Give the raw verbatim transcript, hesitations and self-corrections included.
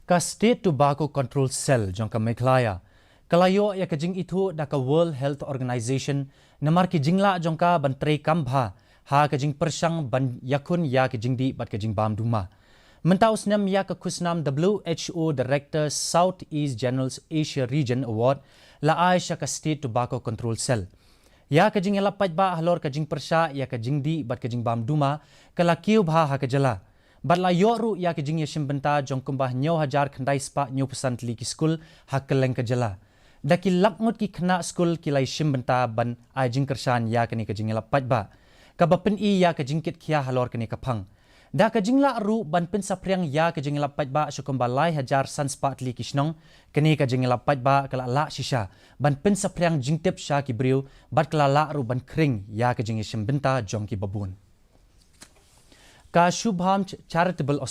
Ka State Tobacco Control Cell jong ka Meghalaya ka la ïoh ïa ka jingithuh da ka World Health Organization namar ki jinglah jong ka ban trei kam bha ha ka jingpyrshang ban ïakhun ïa ka jingdih bad ka jingbam duma. Mynta u snem ïa ka khusnam W H O Director South East General Asia Region Award la ai sha ka State Tobacco Control Cell. Ïa ka jingïalap paidbah halor ka jingpyrshah ïa ka jingdih bad ka jingbam duma ka la kiew bha ha ka jylla. Bad la ïoh ruh ïa ka jingïashim bynta jong kumba hynñiew hajar khyndai spah hynñiew phew san tylli ki skul ha kylleng ka jylla. Da ki lak ngut ki khynnah skul ki la ïashim bynta ban ai jingkyrshan ïa kane ka jingïalap paidbah, kaba pyni ïa ka jingkit khia halor kane ka phang. Da ka jinglah ruh ban pynsaphriang ïa ka jingïalap paidbah sha kumba lai hajar san spah tylli ki shnong, kane ka jingïalap paidbah ka la lah shisha ban pynsaphriang jingtip sha ki briew bad ka la lah ruh ban khring ïa ka jingïashim bynta jong ki babun. Ka Shubham Ch- Charitable